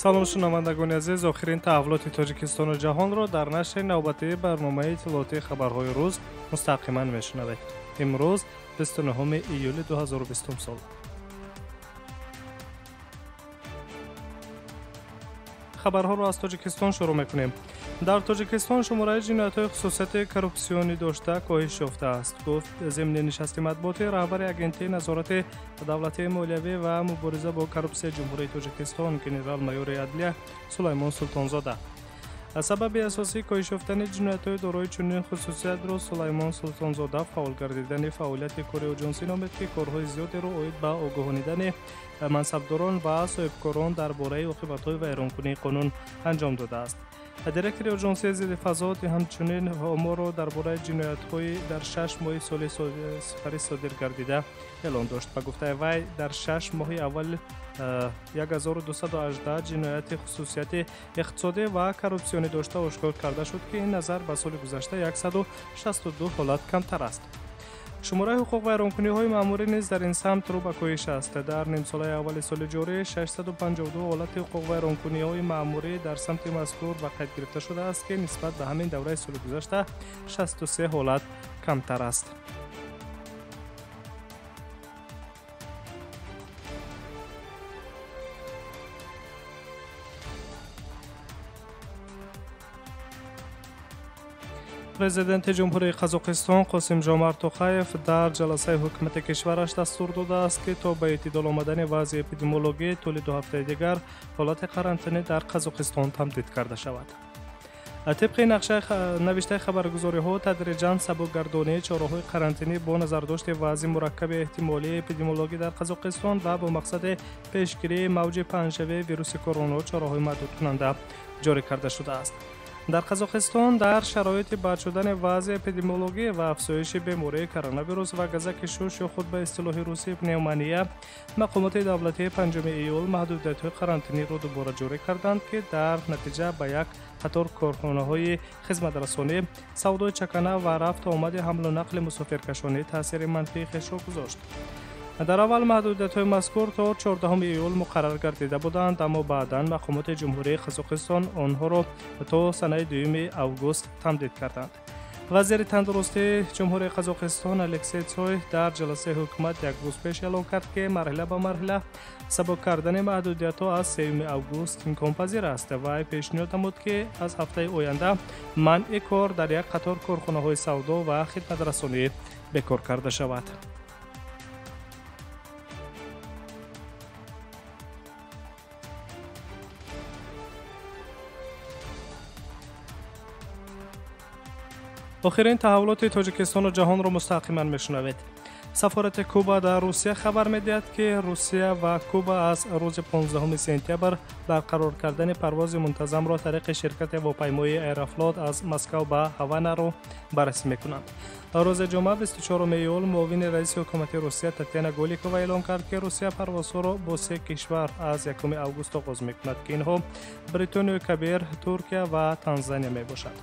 Салом шунавандагони азиз, охирин таҳаввулоти Тоҷикистону ҷаҳонро дар нашри навбатии барномаи иттилоотии хабарҳои рӯз мустақиман мешунавед. Имрӯз 29 июли 2020 сол. Хабарҳоро аз Тоҷикистон шурӯъ мекунем. Дар Тоҷикистон шумораи ҷиноятҳои хусусияти коррупсионӣ дошта коҳиш ёфтааст, гуфт зимни нишасти матбуотӣ раҳбари Агентии назорати давлатии молиявӣ ва мубориза бо коррупсияи Ҷумҳурии Тоҷикистон генерал-майори адлия Сулаймон Султонзода. Сабаби асосии коҳиш ёфтани ҷиноятҳои дорои чунин хусусиятро Сулаймон Султонзода фаъол гардидани фаъолияти кори оҷонсӣ номид, ки корҳои зиёдеро оид ба огоҳонидани мансабдорон ва соҳибкорон дар бораи оқибатҳои вайронкунии қонун анҷом додааст. Директори оҷонсии зидди фасод ҳамчунин оморро дар бораи ҷиноятҳои дар 6 моҳи соли сипарӣ содир гардида эълон дошт. Ба гуфтаи вай, дар 6 моҳи аввал 1218 ҷинояти хусусияти иқтисодӣ ва коррупсионӣ дошта ошкор карда шуд, ки ин назар ба соли гузашта 162 ҳолат камтар аст. Шумораи ҳуқуқвайронкуниҳои маъмурӣ низ дар ин самт рӯ ба коҳиш аст. Дар нимсолаи аввали соли ҷорӣ 652 ҳолати ҳуқуқвайронкуниҳои маъмурӣ дар самти мазкур ба қайд гирифта шудааст, ки нисбат ба ҳамин давраи соли гузашта 63 ҳолат камтар аст. Президенти Ҷумҳурии Қазоқистон Қосимҷомарт Тоқаев дар ҷаласаи ҳукумати кишвараш дастур додааст, ки то ба эътидол омадани вазъи эпидемиологӣ тӯли 2 ҳафтаи дигар ҳолати қарантинӣ дар Қазоқистон тамдид карда шавад. Тибқи навиштаи хабаргузориҳо, тадриҷан сабукгардонии чораҳои қарантинӣ бо назардошти вазъи мураккаби эҳтимолии эпидемиологӣ дар Қазоқистон ва бо мақсади пешгирии мавҷи паҳншавии вируси корона чораҳои маҳдудкунанда ҷорӣ карда шудааст. Дар Қазоқистон дар шароити бад шудани вазъи эпидемиологӣ ва афзоиши бемории коронавирус ва газаки шуш ё худ ба истилоҳи русӣ пневмония, мақомоти давлатии 5 июл маҳдудиятҳои қарантиниро дубора ҷорӣ карданд, ки дар натиҷа ба як қатор корхонаҳои хизматрасонӣ, савдои чакана ва рафту омади ҳамлу нақли мусофиркашонӣ таъсири манфии хешро гузошт. Дар аввал маҳдудиятҳои мазкур то 14 июл муқаррар гардида буданд, аммо баъдан мақомоти Ҷумҳурии Қазоқистон онҳоро то санаи 2 август тамдид карданд. Вазири тандурустии Ҷумҳурии Қазоқистон Алексей Цой дар ҷаласаи ҳукумат як рӯз пеш эълон кард, ки марҳила ба марҳила сабук кардани маҳдудиятҳо аз 3 август имконпазир аст. Вай пешниҳод намуд, ки аз ҳафтаи оянда манъи кор дар як қатор корхонаҳои савдо ва хидматрасонӣ бекор карда шавад. Охирин таҳаввулоти Тоҷикистону ҷаҳонро мустақиман мешунавед. Сафорати Куба дар Русия хабар медиҳад, ки Русия ва Куба аз рӯзи 15 сентябр барқарор кардани парвози мунтазамро тариқи ширкати ҳавопаймоии Аэрофлот аз Москав ба Ҳаванаро баррасӣ мекунанд. Рӯзи ҷумъа 24 июл муовини раиси ҳукумати Русия Татьяна Голикова эълон кард, ки Русия парвозҳоро бо 3 кишвар аз 1 август оғоз мекунад, ки инҳо Бритониёи Кабир, Туркия ва Танзания мебошад.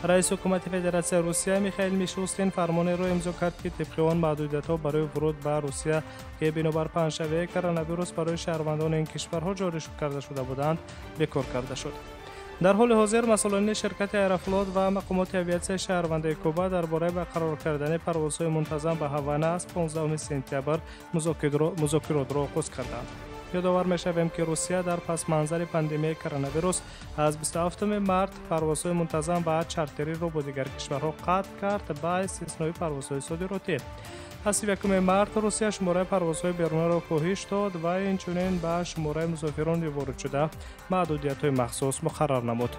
Раиси ҳукумати Федератсияи Русия Михаил Мишустин фармонеро имзо кард, ки тибқи он маҳдудиятҳо барои вуруд ба Русия, ки бинобар паҳншавии коронавирус барои шаҳрвандони ин кишварҳо ҷорӣ карда шуда буданд, бекор карда шуд. Дар ҳоли ҳозир масъулони ширкати Аэрофлот ва мақомоти авиатсияи шаҳрвандаи Куба дар бораи барқарор кардани парвозҳои мунтазам ба Ҳавана аз 15 сентябр музокиротро оғоз карданд. Ёдовар мешавем, ки Русия дар пасманзари пандемияи коронавирус аз 27 март парвозҳои мунтазам ва чартериро бо дигар кишварҳо қатъ кард ба истиснои парвозҳои содиротӣ. Аз 31 март Русия шумораи парвозҳои берунаро коҳиш дод ва инчунин ба шумораи мусофирони воридшуда маҳдудиятҳои махсус муқаррар намуд.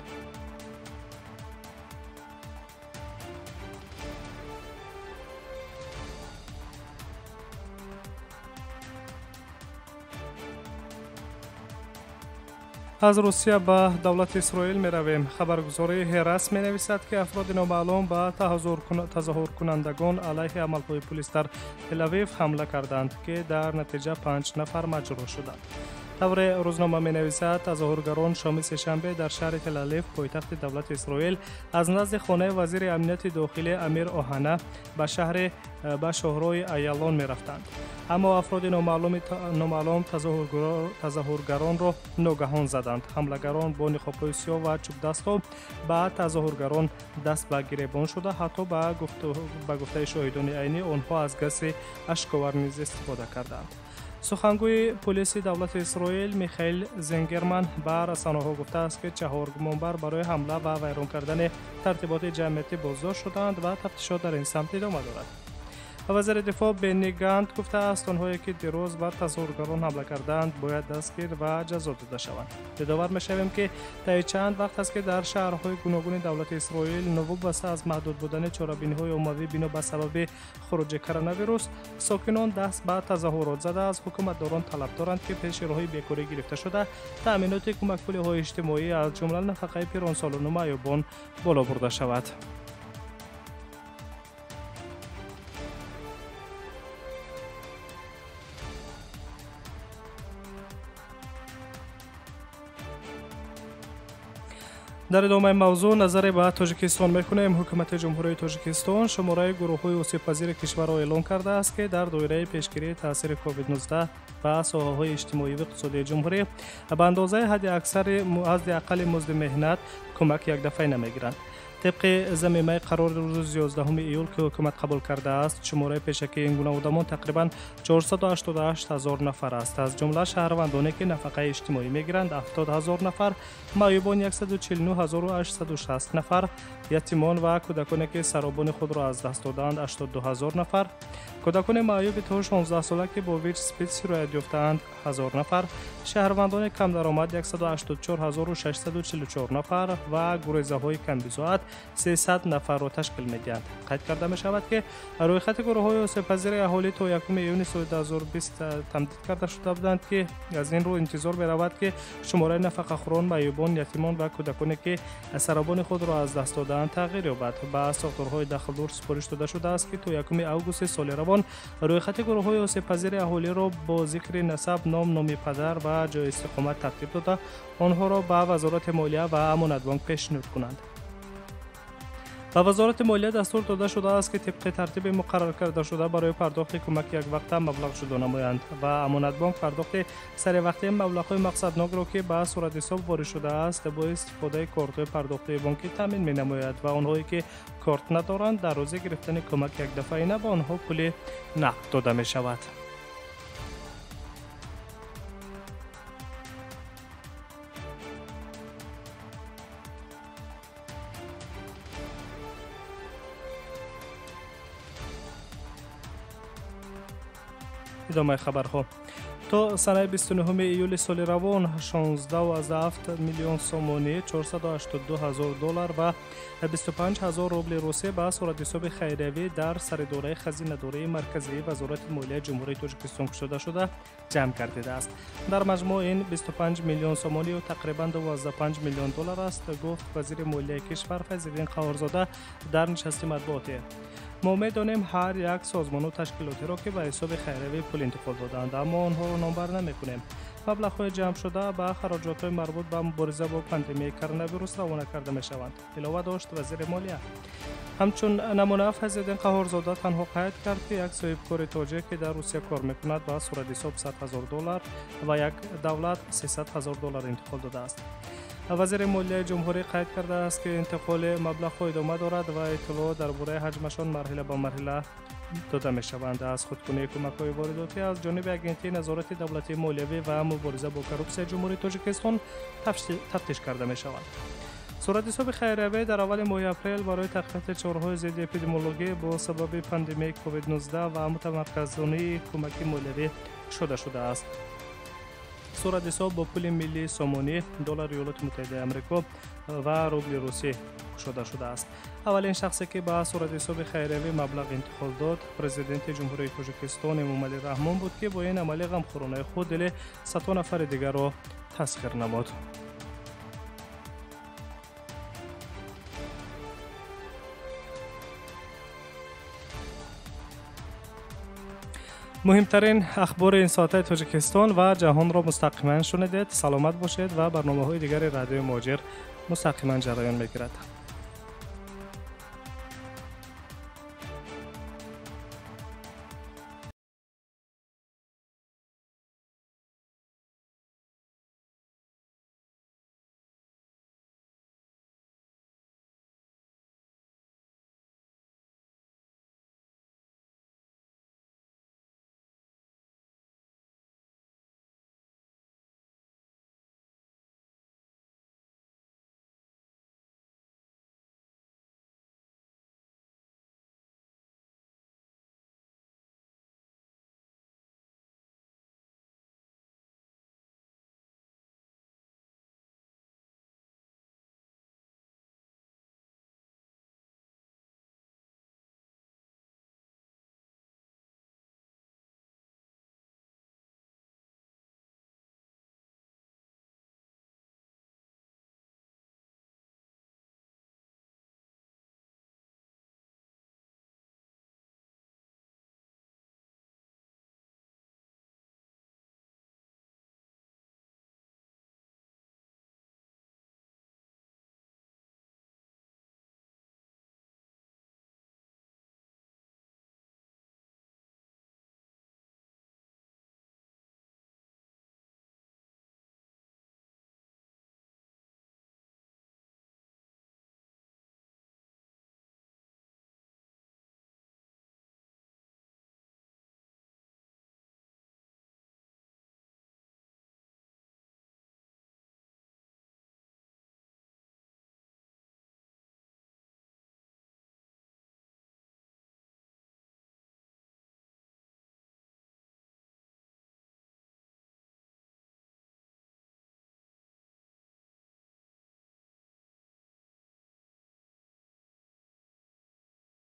Аз Русия ба давлати Исроил меравем. Хабаргузории Ҳерас менависад, ки афроди номаълум ба тазоҳуркунандагон алайҳи амалҳои пулис дар Телавив ҳамла карданд, ки дар натиҷа 5 нафар маҷрӯҳ шуданд. Тавре рӯзнома менависад, тазоҳургарон шоми сешанбе дар шаҳри Тел-Авив, пойтахти давлати Исроил, аз назди хонаи вазири амнияти дохилӣ Амир Оҳана ба шаҳри ба шоҳрои Аялон мерафтанд. Аммо афроди номаълум тазоҳургаронро ногаҳон заданд. Ҳамлагарон бо ниқобҳои сиёҳ ва чӯбдастҳо ба тазоҳургарон даст ба гиребон шуда, ҳатто ба гуфтаи шоҳидони айнӣ онҳо аз гази ашковар низ истифода карданд. Сухангӯи полиси давлати Исроил Михаил Зенгерман ба расонаҳо гуфтааст, ки 4 гумонбар барои ҳамла ва вайрон кардани тартиботи ҷамъиятӣ боздошт шудаанд ва тафтишот дар ин самт идома дорад. Вазири дифоъ Бенни Гант гуфтааст, онҳое ки дирӯз бар тазоҳургарон ҳамла кардаанд, бояд дастгир ва ҷазо дода шаванд. Ёдовар мешавем, ки таи чанд вақт аст, ки дар шаҳрҳои гуногуни давлати Исроил новобаста аз маҳдуд будани чорабиниҳои оммавӣ бино ба сабаби хуруҷи коронавирус, сокинон даст ба тазоҳурот зада, аз ҳукуматдорон талаб доранд, ки пеши роҳи бекорӣ гирифта шуда, таъминоти кӯмакпулиҳои иҷтимоӣ, аз ҷумла нафақаи пиронсолону маъюбон боло бурда шавад. Дар идомаи мавзӯъ назаре ба Тоҷикистон мекунем. Ҳукумати Ҷумҳурии Тоҷикистон шумораи гурӯҳҳои осебпазири кишварро эълон кардааст, ки дар доираи пешгирии таъсири COVID-19 ба соҳаҳои иҷтимоӣ ва иқтисодии ҷумҳурӣ ба андозаи ҳадди аққали музди меҳнат кӯмак якдафъа намегиранд. Тибқи замимаи қарори рӯзи 11 июл, ки ҳукумат қабул кардааст, шумораи пешакии ин гуна одамон тақрибан 488 ҳазор нафар аст. Аз ҷумла шаҳрвандоне, ки нафақаи иҷтимоӣ мегиранд, 70 ҳазор нафар, маъюбон 149 860 нафар, ятимон ва кӯдаконе, ки саробони худро аз даст додаанд, 82 ҳазор нафар, кӯдакони маъюби то 16 сола, ки бо ВИЧ СПИД сироят ёфтаанд, 1000 нафар, шаҳрвандони камдаромад 184 644 нафар ва гурезаҳои камбизоат 300 нафарро ташкил медиҳанд. Қайд карда мешавад, ки рӯйхати гурӯҳҳои осебпазири аҳолӣ то 1 июни соли 2020 тамдид карда шуда буданд, ки аз ин рӯ интизор меравад, ки шумораи нафақахӯрон, маъюбон, ятимон ва кӯдаконе, ки саробони худро аз даст додаанд, тағйир ёбад. Ба сохторҳои дахлдор супориш дода шудааст, ки то 1 августи соли равон рӯйхати гурӯҳҳои осебпазири аҳолиро бо зикри насаб, ном, номи падар ва ҷои истиқомат тартиб дода, онҳоро ба Вазорати молия ва Амонатбонк пешниҳод кунанд. Ба Вазорати молия дастур дода шудааст, ки тибқи тартиби муқаррар карда шуда барои пардохти кӯмаки яквақта маблағ ҷудо намоянд ва Амонатбонк пардохти саривақтии маблағҳои мақсаднокро, ки ба суратҳисоб ворид шудааст, бо истифодаи кортҳои пардохтии бонкӣ таъмин менамояд ва онҳое, ки корт надоранд, дар рӯзи гирифтани кӯмаки якдафъаина ба онҳо пули нақд дода мешавад. Идомаи хабарҳо. То санаи 29 июли соли равон 16,7 миллион сомонӣ, 482 ҳазор доллар ва 25 ҳазор рубли русия ба суратҳисоби хайриявӣ дар саридораи хазинадории марказии Вазорати молияи Ҷумҳурии Тоҷикистон кушода шуда ҷамъ гардидааст. Дар маҷмӯъ ин 25 миллион сомонӣ ё тақрибан 25 миллион доллар аст, гуфт вазири молияи кишвар Файзиддин Қаҳҳорзода дар нишасти матбуотӣ. Мо медонем ҳар як созмону ташкилотеро, ки ба ҳисоби хайриявӣ пул интиқол додаанд, аммо онҳоро номбар намекунем. Маблағҳои ҷамъшуда ба хароҷотҳои марбут ба мубориза бо пандемияи коронавирус равона карда мешаванд, илова дошт вазири молия. Ҳамчун намуна Файзиддин Қаҳҳорзода танҳо қайд кард, ки як соҳибкори тоҷик, ки дар Русия кор мекунад, ба суратҳисоб 100 ҳазор доллар ва як давлат 300 ҳазор доллар интиқол додааст. Вазири молияи ҷумҳурӣ қайд кардааст, ки интиқоли маблағҳо идома дорад ва иттилоот дар бораи ҳаҷмашон марҳила ба марҳила дода мешаванд. Аз худкунии кӯмакҳои воридотӣ аз ҷониби Агентии назорати давлатии молиявӣ ва мубориза бо коррупсияи Ҷумҳурии Тоҷикистон тафтиш карда мешаванд. Суратҳисоби хайриявӣ дар аввали моҳи апрел барои тақвияти чораҳои зидди эпидемиологӣ бо сабаби пандемияи COVID-19 ва мутамарказонии кӯмаки молиявӣ кушода шудааст. Суратҳисоб бо пули миллии сомонӣ, доллари Иёлоти Муттаҳидаи Амрико ва рубли русӣ кушода шудааст. Аввалин шахсе, ки ба суратҳисоби хайриявӣ маблағ интиқол дод, президенти Ҷумҳурии Тоҷикистон Эмомалӣ Раҳмон буд, ки бо ин амали ғамхӯронаи худ дили садҳо нафари дигарро тасхир намуд. Муҳимтарин ахбори ин соатаи Тоҷикистон ва ҷаҳонро мустақиман шунидед. Саломат бошед ва барномаҳои дигари Радиои Муҳоҷир мустақиман ҷараён мегирад.